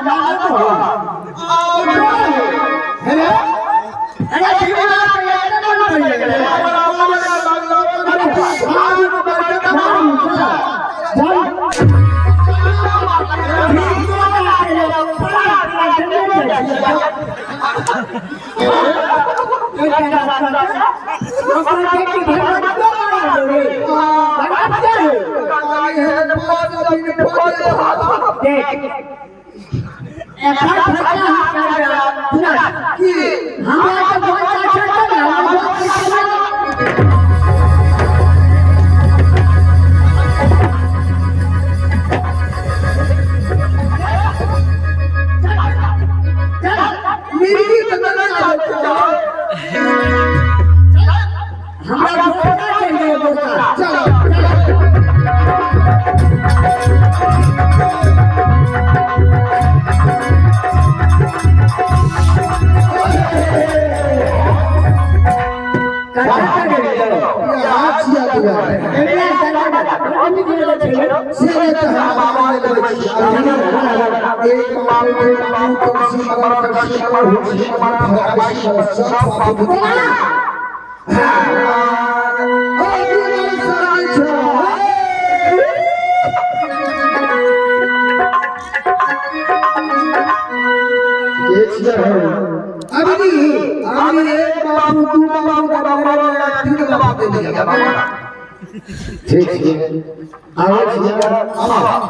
Hello अरे जीवन के एतना मन पड़ि गेलै। हमरा तऽ बहुत अच्छा छै ने, हमरा बहुत अच्छा। हमरा गोटा चलि गेलै गोटा। चलो। कतऽ चलि गेलै? एना सरकार से तऽ हम लगबै छी। एक बाबू, दू बाबू, तुलसी मगर, करसी मगर, हुलसी मगर, फरमाइशी मगर, सब बाबू। अभी एक बाबू, दू बाबू, तीन बाबू दे दिया। ठीक छै, आबै छियै। आब।